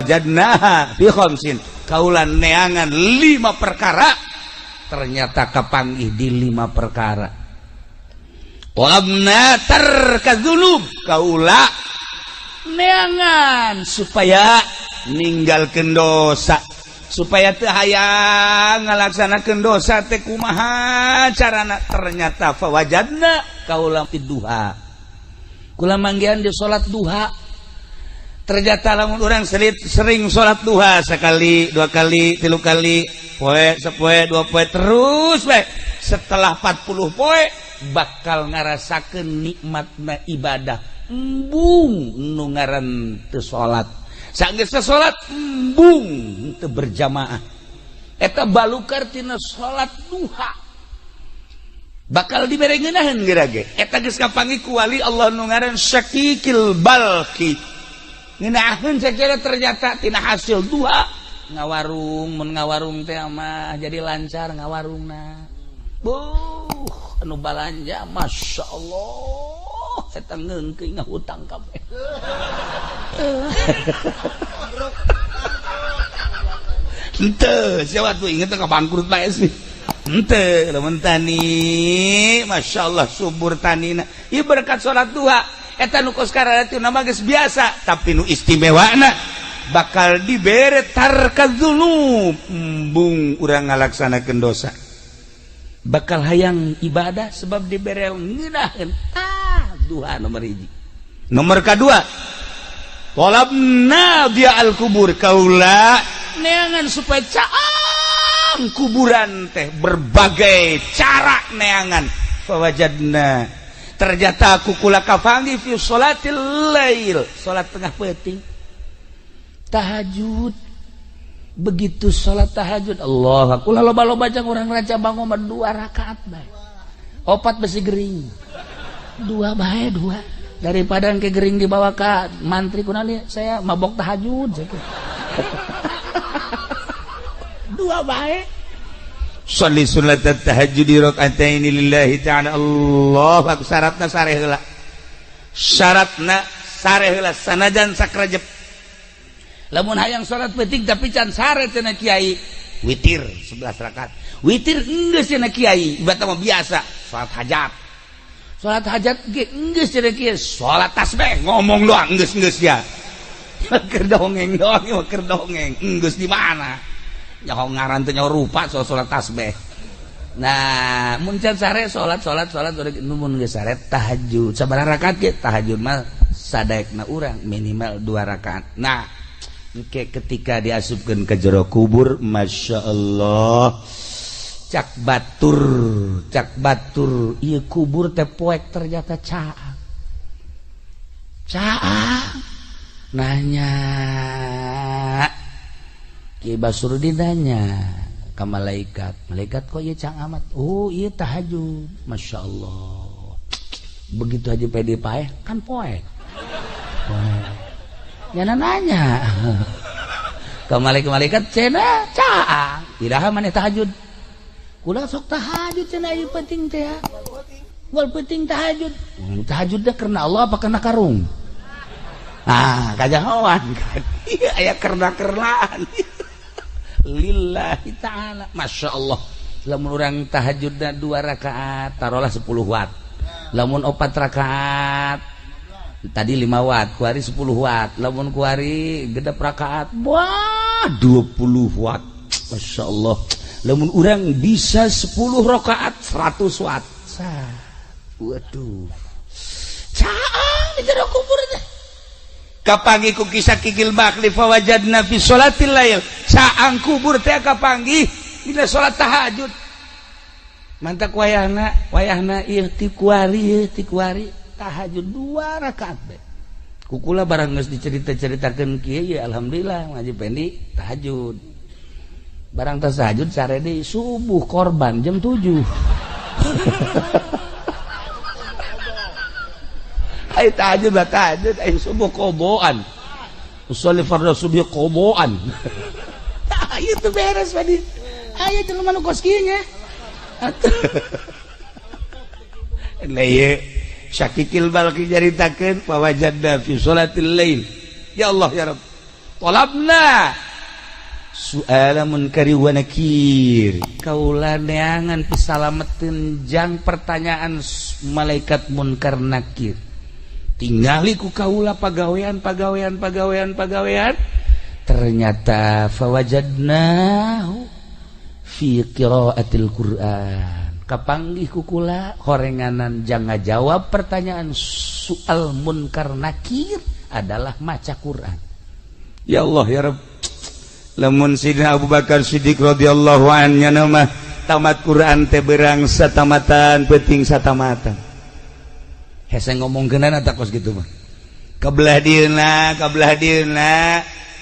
Fawajadnaha fi khamsin, kaula neangan 5 perkara, ternyata kapanggih di 5 perkara. Talabna tarka dzunub, kaula neangan supaya ninggalkeun dosa, supaya teu hayang ngalaksanakeun dosa teh kumaha carana, ternyata fawajadna kaula duha, kula manggihan di salat duha. Ternyata lamun urang sering salat duha sekali, dua kali, tilu kali, poe sapoe, dua poe, terus we setelah 40 poe bakal ngarasakeun nikmatna ibadah. Embung nu ngaran teu salat, sanggeus salat embung teu berjamaah, eta balukar tina salat duha bakal dibere ngeunaheun geura ge. Eta geus kapanggih ku wali Allah nu ngaran Syakikil Balki, ngeunaheun sacara ternyata tina hasil duha ngawarung, mun ngawarung teh mah jadi lancar ngawarungna. Buh, anu balanja Masya Allah, eta ngeungkeun ngahutang kabeh. Henteu, sia atuh inget ka bangkrut bae sih. Henteu, lamun tani, Masya Allah subur tanina. Ieu berkat salat duha. Eta nu kos karana nama geus biasa, tapi nu istimewana bakal dibere tarka dzunub, embung urang ngalaksanakeun dosa. Bakal hayang ibadah sebab dibere ngeunaheun. Tah, duha nomor 1. Nomor kedua, talabna dia al-kubur, kaula neangan supaya caang kuburan teh berbagai cara neangan. Fawajadna, ternyata aku kula kapanggih fi sholatil lail, salat tengah peuting, tahajud. Begitu salat tahajud, Allah kula loba-loba jang urang raja bangun mah 2 rakaat bae, 4 besi gering, 2 bae 2, daripada ke gering dibawa ka mantri kunali saya mabok tahajud 2 bae. Sholli sunat tahajud raka'ataini lillahi ta'ala. Allah akbar. Syaratna sare heula, syaratna sare heula sanajan sakrejep. Lamun hayang salat peuting tapi can sare cenah kiai, witir 11 rakaat. Witir enggeus cenah kiai, ibarat mah biasa salat hajat. Salat hajat ge enggeus cenah kiai, salat tasbih ngomong doang enggeus-enggeus ya. Keur dongeng doang, keur dongeng enggeus di mana? Nyaho ngaran teh nyaho rupa soal salat tasbih. Nah, mun can sare salat salat salat mun geus sare tahajud. Sabaraha rakaat ge tahajud mah sadaekna urang minimal 2 rakaat. Nah, engke ketika diasupkeun ke jero kubur, Masya Allah, cak batur ieu kubur teh poek ternyata caang. Caang nanya Ki Basrudin nanya ka malaikat, malaikat kok ieu caang amat? Oh, ieu tahajud. Masya Allah. Begitu aja pede paeh kan poek. Poek. Nyana nanya ke malaikat cenah caang, iraha maneh tahajud? Kula sok tahajud cenah ieu penting teh ya. Wal penting tahajud. Tahajud teh karena Allah apa karena karung? Ah, kajahoan kan. Ieu aya kerna-kernaan. Lillahi ta'ala. Masya Allah. Lamun urang tahajudna 2 rakaat taruhlah 10 watt. Lamun 4 rakaat tadi 5 watt, kuari 10 watt. Lamun kuari gedap rakaat, wah 20 watt. Masya Allah. Lamun urang bisa 10 rakaat 100 watt. Sah. Waduh. Caang di jero kubur teh. Kapanggih ku kisah Kikil Bakli fawajadna fi sholatil lail. Caang kubur teh kapanggih dina salat tahajud. Mantak wayahna, wayahna ieu ti kuari, ti kuari tahajud 2 rakaat bae. Kukula barang geus dicerita-ceritakeun kieu ya alhamdulillah ngaji Pendi tahajud. Barang tas tahajud sare deui subuh korban jam 7. Ai tahajud lah tahajud, ai subuh koboan. Usolli fardhu subuh koboan. Tah ieu teu beres Pedi. Aya jelema nu kos kieu nya. Nah ieu Syakikil Balki nyaritakeun fawajadna fi sholatil lail. Ya Allah ya Rabb. Talabna su'ala munkari wa nakir. Kaula neangan pisalameteun jang pertanyaan malaikat munkar nakir. Tingali ku kaula pagawean pagawean pagawean pagawean, ternyata fawajadnahu fi qiraatil Qur'an. Kapanggih ku kula horenganan jang ngajawab pertanyaan soal munkar nakir adalah maca Quran. Ya Allah ya Rabb. Lamun Sidina Abu Bakar Siddiq radhiyallahu anhu mah tamat Quran teh berang satamatan peuting satamatan. Hese ngomongkeunana tak kos kitu mah. Kabelah dieuna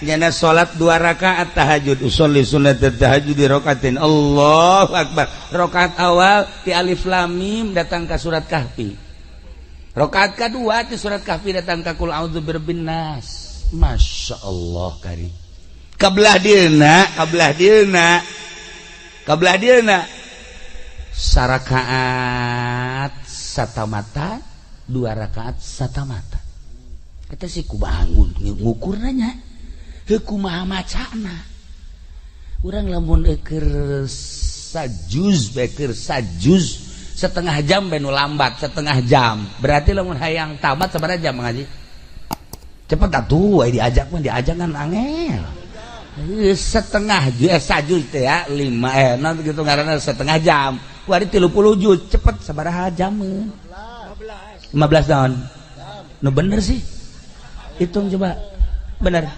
nyana salat 2 rakaat tahajud, usolli sunnat tahajud di rakaatin. Allahu akbar. Rakaat awal ti alif lam mim datang ka surat Kahfi. Rakaat kadua ti surat Kahfi datang ka qul a'udzu birabbin nas. Masya Allah kari. Kabelah dieuna sarakaat satamata, 2 rakaat satamata. Kita sih ku bangun ngukurna nya. Heuh kumaha macana. Urang lamun eukeur sajuz beker sajuz setengah jam bae nu lambat setengah jam. Berarti lamun hayang tamat sabaraha jam ngaji? Cepet atuh diajak mah diajak kan angel. Setengah sajuz teh ya 5 non gitu ngaranna setengah jam. Kuari 30 juz cepet sabaraha jam? 15 tahun. Nu bener sih. Hitung coba. Bener.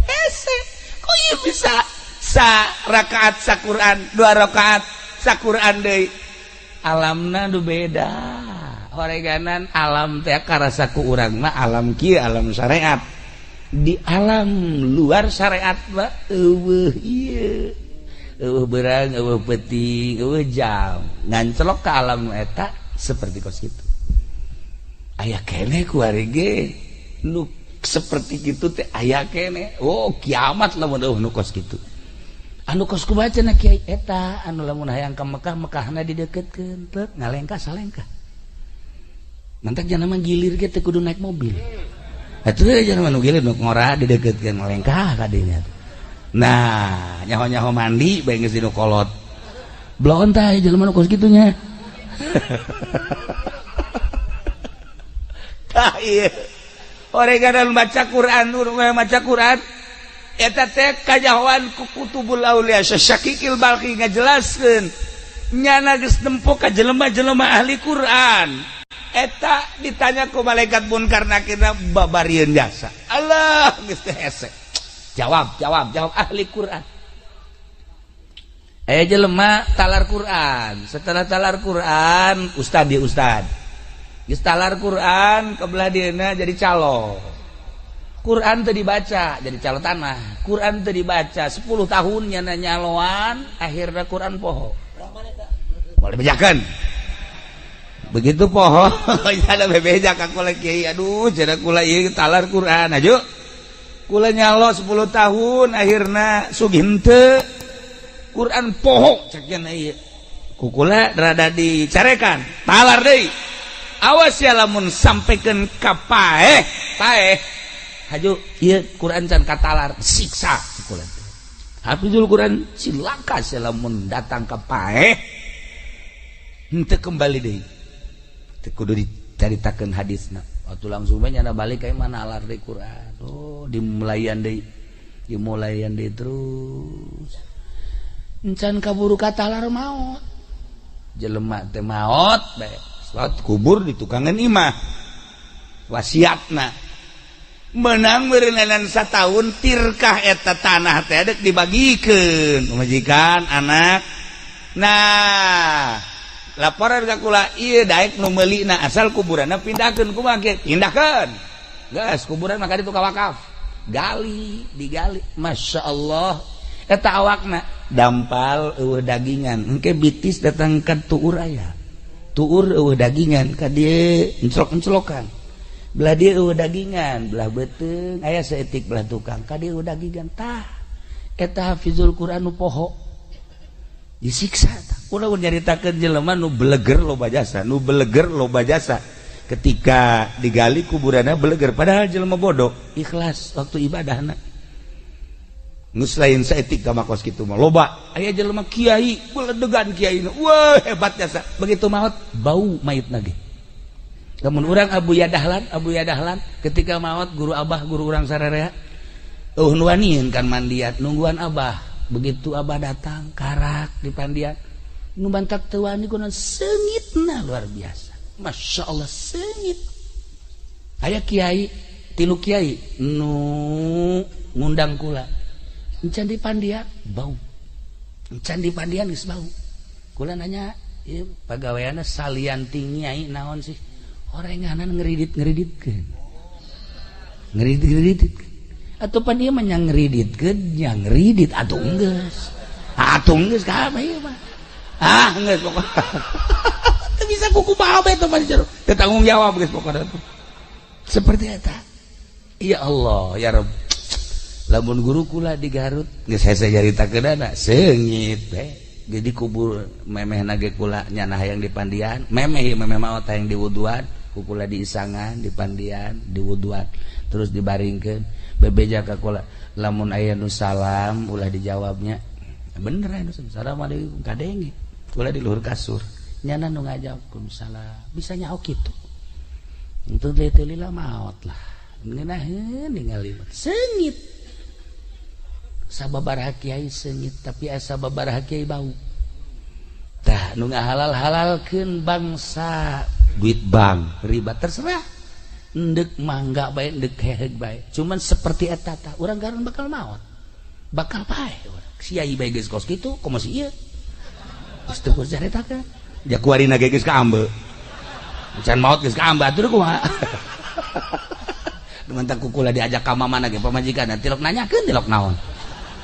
Hese, kok ieu bisa sa rakaat sa Quran, 2 rakaat sa Quran deui. Alamna nu beda. Horeganan alam teh karasa ku urang mah alam kieu alam syariat. Di alam luar syariat mah eueuh ieu. Eueuh beurang, eueuh peuting, eueuh jam. Ngancelok ka alam eta seperti kos kitu. Aya keneh ku ari ge nu seperti kitu teh aya keneh. Oh, kiamat lamun eueuh nu kos kitu. Anu kos kumaha cenah kiai eta anu lamun hayang ka Mekah, Mekahna dideukeutkeun teu ngalengkah salengkah. Mantak jangan mah gilir ge teu kudu naik mobil. Atuh jangan mah nu gilir nu ngora dideukeutkeun ngalengkah ka dinya. Nah, nyaho-nyaho mandi bae geus dinu kolot. Bloon tah jelema nu kos kitu nya. Tah ieu. Oreganan baca Quran, maca Quran eta teh kajahoan ku Kutubul Auliya Syakikil Balkhi ngajelaskeun nyana geus nempo ka jelema-jelema ahli Quran. Eta ditanya ku malaikat munkar nakirna babarieun jasa. Allah geus teh hese. Jawab, jawab, jawab ahli Quran. Jelema talar Quran. Setelah talar Quran, ustad dia ustad. Geus talar Quran kebelah dieuna jadi calo. Quran teu dibaca jadi calo tanah. Quran teu dibaca 10 tahun nyana nyaloan, akhirna Quran poho. Boleh bejakeun. Begitu poho, ada bebeja ka kula kiai, aduh cenah kula ieu talar Quran aju. Kula nyalo 10 tahun akhirna sugih henteu. Quran poho cek cenah ieu. Ku kula rada dicarekan, talar deui. Awas ya lamun sampaikan ka paeh, paeh. Haju ieu Quran can katalar, siksa ku kula. Hafizul Quran cilaka sia lamun datang ka paeh. Henteu kembali deui. Teu kudu dicaritakeun hadisna. Waktu langsung bae nyana balik ka mana alar deui Quran. Oh, dimulayan deui terus. Encan kaburu katalar maot. Jelema teh maot bae. Salat kubur di tukangan imah. Wasiatna menang meureunana satahun tirkah eta tanah teh deuk dibagikeun pamajikan anak. Nah, laporan ka kula ieu daek nu meulina asal kuburanna pindahkeun kumaha kieu? Pindahkeun. Geus kuburan mah ka ditu ka wakaf. Gali, digali. Masya Allah. Eta awakna dampal eueuh dagingan. Engke bitis datang ka tuur aya. Tuur eueuh dagingan ka dieu enclok-enclokan. Belah dieu eueuh dagingan, belah beuteung aya saeutik belah tukang ka dieu eueuh dagingan. Tah eta hafizul Quran nu poho. Disiksa tah. Ulah nyaritakeun jelema nu beleger loba jasa, nu beleger loba jasa. Ketika digali kuburanna beleger, padahal jelema bodoh, ikhlas waktu ibadahna. Geus lain saetik ka makos kitu mah loba. Aya jelema kiai, beledegan kiai. Wah, hebat jasa. Begitu maot bau mayitna ge. Lamun urang Abu Yadahlan ketika maot guru abah guru urang sararea eueuh nu wanian kan mandian nungguan abah. Begitu abah datang karak di pandian nu bantak teu wani kunaon seungitna luar biasa. Masya Allah seungit. Aya kiai tilu kiai nu ngundang kula. Encan di pandian bau. Encan di pandian geus bau. Kula nanya, ieu pagaweanna salian ti nyai naon sih? Orenganan ngeridit-ngeriditkeun. Ngeridit-ngeriditkeun. Atuh pan ieu mah nya ngeriditkeun, nya ngeridit atuh geus. Atuh geus kabeh ieu mah. Ah geus pokona. Teu bisa kuku bae teh mah jero. Teu tanggung jawab geus pokona tuh. Seperti eta. Ya Allah, ya Rabb. Lamun guru kula di Garut geus hese nyaritakeunana seungit we. Jadi kubur memehna ge kula nyana hayang di pandian, memeh memeh maot hayang diwuduan, ku kula diisangan di pandian, diwuduan, terus dibaringkeun bebeja ka kula. Lamun aya nu salam ulah dijawabnya. Bener aya nu assalamualaikum kadenge. Kula di luhur kasur. Nyana nu ngajawab salam. Bisa nyaho kitu. Entu teh lila maot lah. Ngeunaheun ningali seungit. Sababaraha kiai seungit tapi asa sababaraha kiai bau. Tah nu ngahalal-halalkeun bangsa duit bank riba terserah. Endek mangga bae endek heheug bae. Cuman seperti eta tah urang garun bakal maot. Bakal paeh urang. Kiai bae geus kos kitu komo si ieu. Geus teu kudu caritakeun. Ja kuarina ge geus kaambe. Can maot geus kaambe atuh kumaha. Dumantak kukula diajak ka mamana ge pamajikan tilok nanyakeun tilok naon.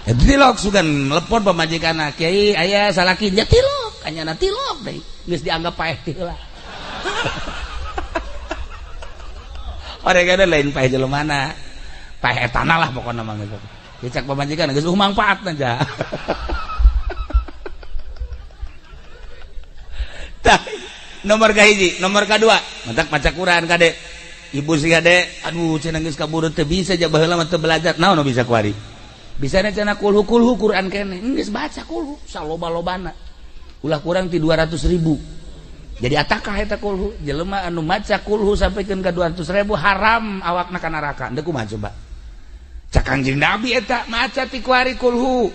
Tilok sugan telepon pamajikan kiai aya salaki nya tilok anyana tilok deui geus dianggap paeh teh heula. Oregana lain paeh jelemana paeh etana lah pokona mah geus. Dicak pamajikan geus mangfaatna ja. Tah nomor kahiji, nomor kadua mantak maca Quran kade. Ibu si kade aduh cenah geus kaburu teu bisa ja baheula mah teu belajar naon nu bisa kuari. Bisa cenah kulhu kulhu Quran kene geus baca kulhu saloba-lobana ulah kurang ti 200.000 jadi atakah eta kulhu jelema anu maca kulhu sampikeun ka 200.000 haram awakna ka neraka deuk kumaha coba cak Kangjeng Nabi eta maca ti kuari kulhu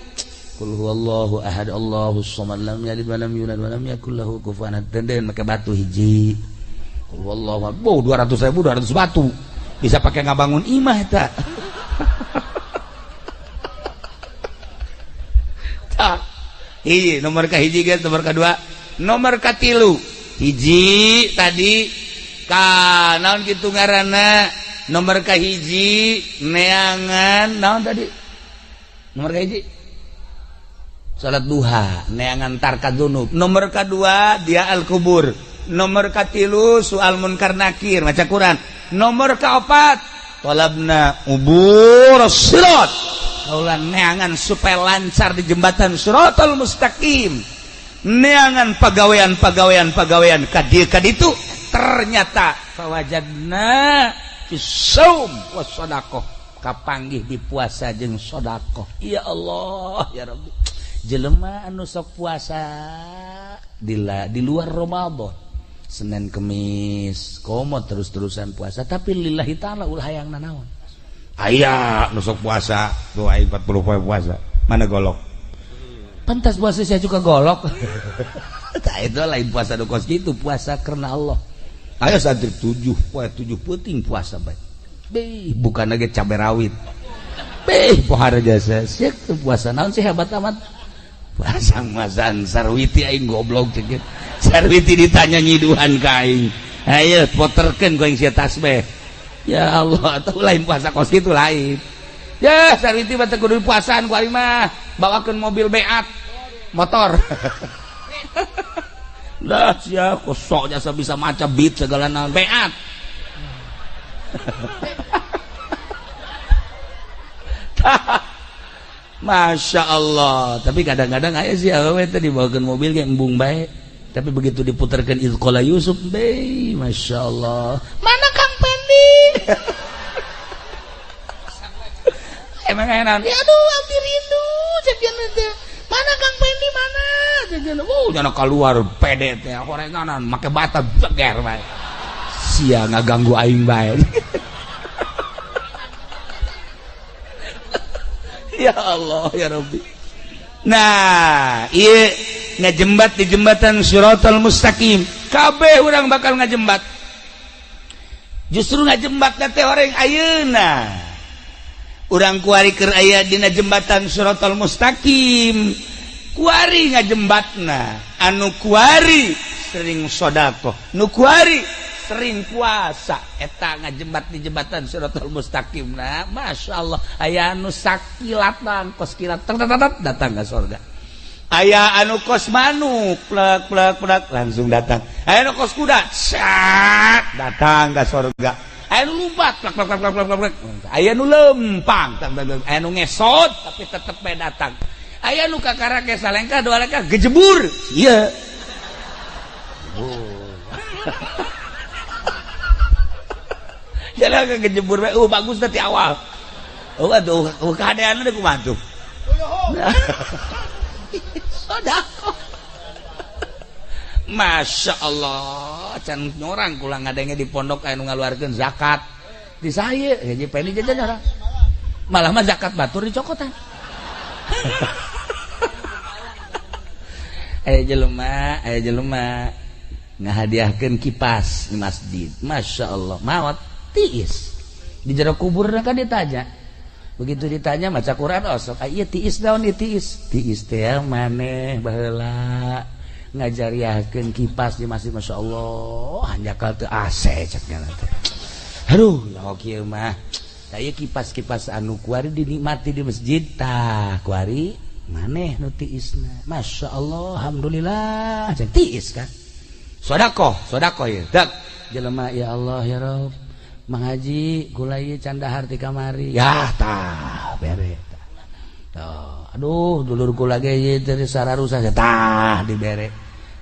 qul huwallahu ahad Allahus samad lam yalid wa lam yulad wa lam yakul lahu kufuwan ahad denden make batu hiji qul huwallahu ahad 200.000 200 batu bisa pake ngabangun imah eta. Hiji nomor ka hiji guys, nomor kedua, nomor katilu. Hiji tadi ka naon kitu ngaranna? Nomor ka hiji neangan naon tadi? Nomor ka hiji salat duha, neangan tarka dzunub. Nomor kedua dia al kubur. Nomor katilu soal munkar nakir maca Quran. Nomor kaopat talabna ubur sirat. Kaulah neangan supaya lancar di jembatan siratal mustaqim. Neangan pagawean kadieu kaditu ternyata fawajadna fis saum was sadaqah kapanggih di puasa jeung sedekah. Ya Allah ya Rabbi. Jelema anu sok puasa di luar Ramadan Senin Kemis komo terus-terusan puasa tapi lillahi ta'ala ulah hayang nanaon. Aya nu sok puasa tuh aing 40 poe puasa mana golok pantas puasa saya juga golok. Tah itu lain puasa nu kos kitu puasa karena Allah. Aya santri 7 poe 7 peuting puasa bae. Beh bukan lagi cabe rawit. Beh pohara jasa sia puasa naon sih hebat amat. Puasa masan sarwiti aing goblok ceuk. Sarwiti ditanya nyiduhan ka aing. Ayo poterkeun ku aing sia tasbih. Ya Allah, atau lain puasa kos kitu lain. Ya, sarwiti mah teu kudu puasaan ku aing mah. Bawakeun mobil beat, motor. Lah sia kosok jasa bisa maca beat segala naon beat. Masya Allah. Tapi kadang-kadang aya sih awewe teh dibawakeun mobil ge embung bae. Tapi begitu diputarkan Izqala Yusuf, be, Masya Allah. Mana Kang Pendi? Emang aya naon? Ya aduh, abdi rindu cepian teh. Mana Kang Pendi mana? Cepian, oh, jangan keluar pede teh, horenganan make bata jeger bae. Sia ngaganggu aing bae. Ya Allah ya Rabbi. Nah, ieu ngajembat di jembatan Shiratal Mustaqim. Kabeh urang bakal ngajembat. Justru ngajembat teh orang ayeuna. Urang kuari keur aya dina jembatan Shiratal Mustaqim. Kuari ngajembatna, anu kuari sering sedekah, nu kuari sering puasa, eta ngajembat di jembatan Shiratal Mustaqim. Nah, Masya Allah, aya anu sakilatan kos kilat datang ke surga. Aya anu kos manuk plek plek plek langsung datang. Aya anu kos kuda sak datang ke surga. Aya anu lumpat plek plek plek plek plek. Aya anu lempang, aya anu ngesot tapi tetep bae datang. Aya anu kakarake salengkah dua lengkah gejebur. Ieu. Jalan ke gejebur bae, bagus teh ti awal. Oh aduh, kahadeanna deui kumaha tuh. Sedekah. Masya Allah, can nyorang kula ngadenge di pondok aya nu ngaluarkeun zakat. Di saye, haji Pendi jajan orang. Malah mah zakat batur dicokotan. Aya jelema ngahadiahkeun kipas di masjid. Masya Allah, maot tiis. Di jero kuburna kan ditanya. Begitu ditanya maca Quran osok, ieu tiis naon ieu tiis? Tiis teh maneh baheula ngajariahkeun kipas di masjid. Masya Allah, hanjakal teu AC cek nya teh. Aduh, nyaho kieu mah. Tah ieu kipas-kipas anu kuari dinikmati di masjid tah kuari maneh nu tiisna. Masya Allah, alhamdulillah cek tiis kan. Sedekah, sedekah ieu. Dak jelema ya Allah ya Rabb. Mang Haji gula ieu can dahar ti kamari. Yah tah bere tah. Tuh, aduh dulur kula ge ieu teh sararusa tah dibere.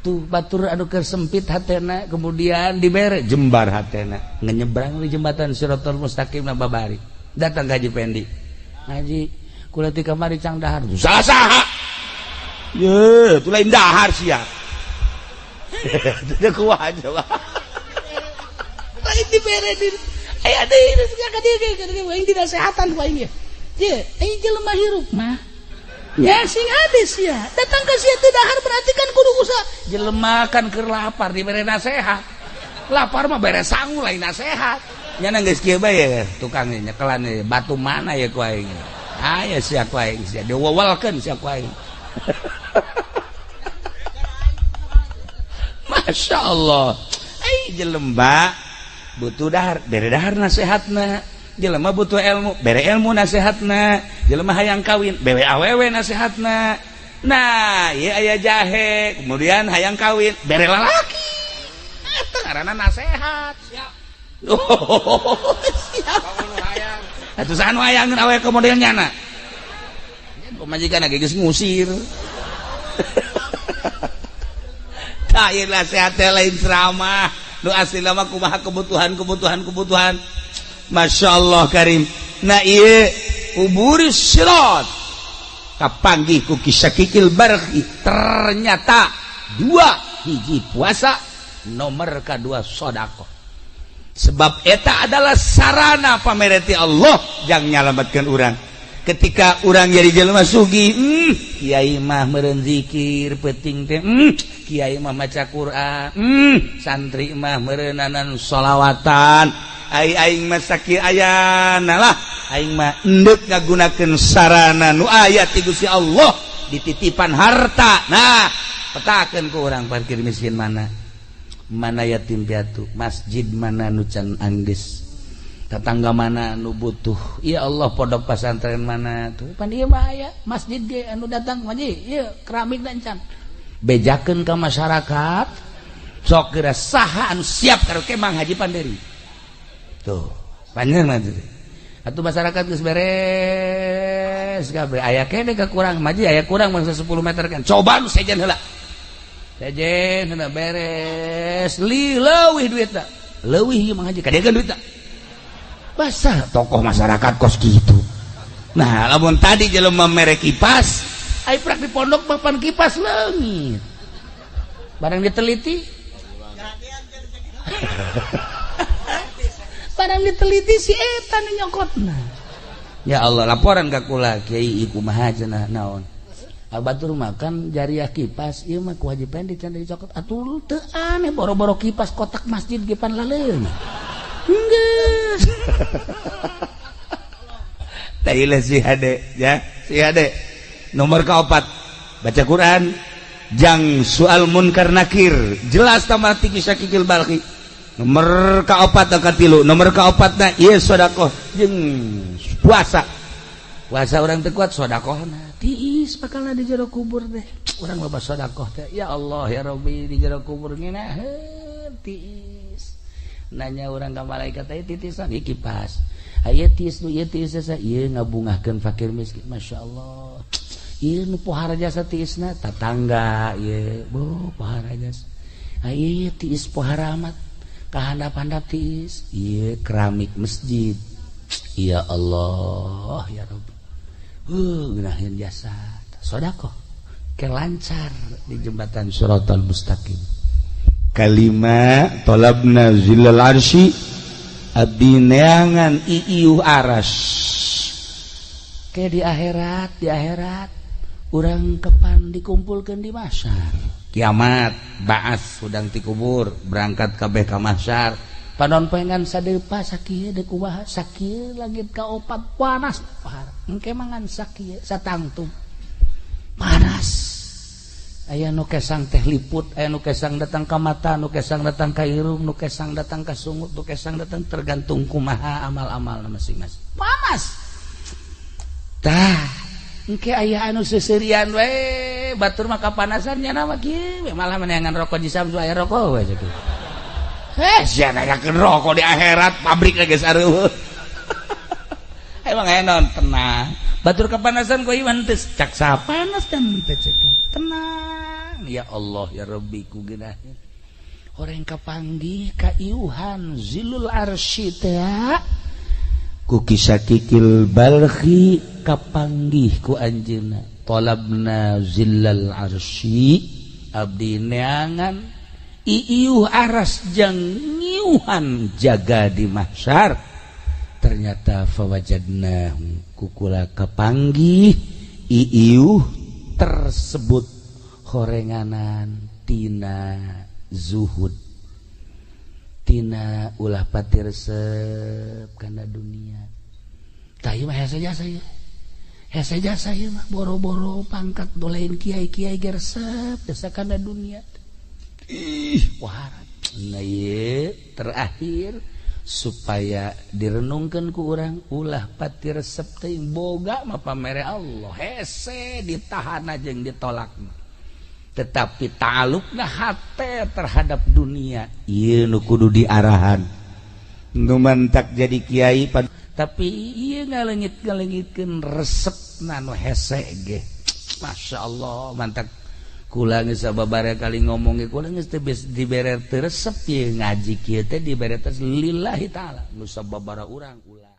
Tuh batur anu keur sempit hatena kemudian dibere jembar hatena. Ngenyebrang di jembatan Shiratal Mustaqim na babari. Datang ka Haji Pendi. Haji kula ti kamari cang dahar. Salah saha? Ye, tu lain dahar sia. Teu kuat coba. Lain dibere di aya deui ka dieu aing dinasehatan ku aing ye. Ye, aing jelema hirup mah. Ya sing hade sia. Datang ka sia teu dahar berarti kan kudu usaha. Jelema kan keur lapar dibere nasehat. Lapar mah bere sangu lain nasehat. Nya geus kieu bae tukang nyekelan batu mana ya ku aing. Aya sia ku aing sia diwewelkeun sia ku aing. Masya Allah. Ai jelema butuh dahar, bere dahar nasehatna. Jelema butuh ilmu, bere ilmu nasehatna. Jelema hayang kawin, bere awewe nasehatna. Nah, ieu aya jahe, kemudian hayang kawin, bere lalaki. Eta ngaranna nasehat. Siap. Oh, siap. Atuh saha nu hayangeun awewe ka model nyana? Pamajikan ge geus ngusir. Tah ieu nasehat teh lain ceramah. Nu asli lama kumaha kebutuhan. Masya Allah karim. Nah ieu uburis sirat kapanggih ku kisakikil barhi. Ternyata dua hiji puasa nomor kedua sedekah. Sebab eta adalah sarana pamereti Allah yang nyalamatkeun urang. Ketika urang jadi jelema sugih, kiai mah meureun zikir peuting teh, kiai mah maca Quran, santri mah meureunanan sholawatan. Ai aing mah sakieu ayana lah, aing mah endek ngagunakeun sarana nu aya ti Gusti Allah dititipan harta. Nah, petakeun ku urang parkir miskin mana? Mana yatim piatu, masjid mana nu can anggeus. Tetangga mana anu butuh, ya Allah pondok pesantren mana tuh pan ieu mah aya masjid ge anu datang mah ieu keramik dan can bejakeun ka masyarakat sok geura saha anu siap karaoke Mang Haji Panderi tuh panjang mah teh atuh masyarakat geus beres Beres kabeh aya keneh kekurang maji aya kurang bangsa 10 meter kan. Coba nu sejen heula. Sejen heula beres. Li leuwih duitna. Leuwih ieu mah haji kadegan duitna. Basah tokoh masyarakat kos kitu. Nah, lamun tadi jelema mere kipas, ai prak di pondok papan kipas leungit. Barang diteliti. Barang diteliti si eta nu nyokotna. Ya Allah, laporan ka kula kiai kumaha cenah naon. Batur makan jariah kipas ieu mah kewajiban dican dicokot atuh teu aneh boro-boro kipas kotak masjid ge pan laleung. Geus. Tailah si hade ya, si hade. Nomor kaopat baca Quran jang soal munkar nakir jelas tambah tinggi Syakikil Balkhi. Nomor kaopat katilu, nomor kaopatna ieu sedekah jeung puasa. Puasa orang teu kuat sedekahna tiis bakalna di jero kubur teh. Urang loba sedekah teh ya Allah ya Rabbi di jero kubur ngeunaheun tiis. Nanya urang ka malaikat teh titisan ieu kipas. Aya tiis nu ieu tiis ieu ngabungahkeun fakir miskin masyaallah. Ieu nu pohara jasa tiisna tatangga ieu bo pohara jasa. Ieu tiis pohara amat kahandap-handap tiis ieu keramik masjid. Ya Allah ya Rabbi. Ngeunaheun jasa sedekah ke lancar di jembatan Shiratal Mustaqim. Kalima talabna zillal arsy abdi neangan iiuh aras. Ke di akhirat urang kepan dikumpulkeun di mahsyar. Kiamat baas hudang ti kubur berangkat kabeh ka mahsyar. Panon poengan sadepa sakieu deuk kumaha sakieu langit kaopat panas engke mangan sakieu satangtung panas. Aya nu kesang teh liput, aya nu kesang datang ka mata, nu kesang datang ka irung, nu kesang datang ka sungut, nu kesang datang tergantung kumaha amal-amal masing-masing. Panas. Tah, engke aya anu seuseurian we, batur mah kapanasan nya mah kieu malah meneangan rokok di Samsu aya rokok we kitu. Sia nanyakeun rokok di akhirat pabrik geus areueuh. Emang aya naon tenang. Batur kapanasan ku iman teh cak sapanas dan teh cek. Tenang ya Allah ya Rabbi ku geunaheun. Horeng kapanggih ka iuhan zilul arsy teh ku Kisakikil Balkhi kapanggih ku anjeunna. Talabna zillal arsy abdi neangan iiuh aras jang ngiuhan jaga di mahsyar. Ternyata fawajadna kukula kapanggih iiuh tersebut horenganan tina zuhud tina ulah pati resep kana dunia. Tah ieu mah hese jasa ieu, hese jasa ieu mah boro-boro pangkat dolain kiai-kiai ge resep jasa kana dunia. Ih, wah, nah ieu terakhir supaya direnungkeun ku urang ulah pati resep teh boga mah pamere Allah hese ditahan jeung ditolak. Tetapi ta'alukna hate terhadap dunia ieu nu kudu diarahan. Nu mantak jadi kiai tapi ieu ngaleungit-ngaleungitkeun resepna nu hese ge. Masya Allah mantak kula geus sababaraha kali ngomong ge kula geus teu dibere teu resep ieu ngaji kieu teh dibere teh lillahi taala nu sababaraha urang ulah.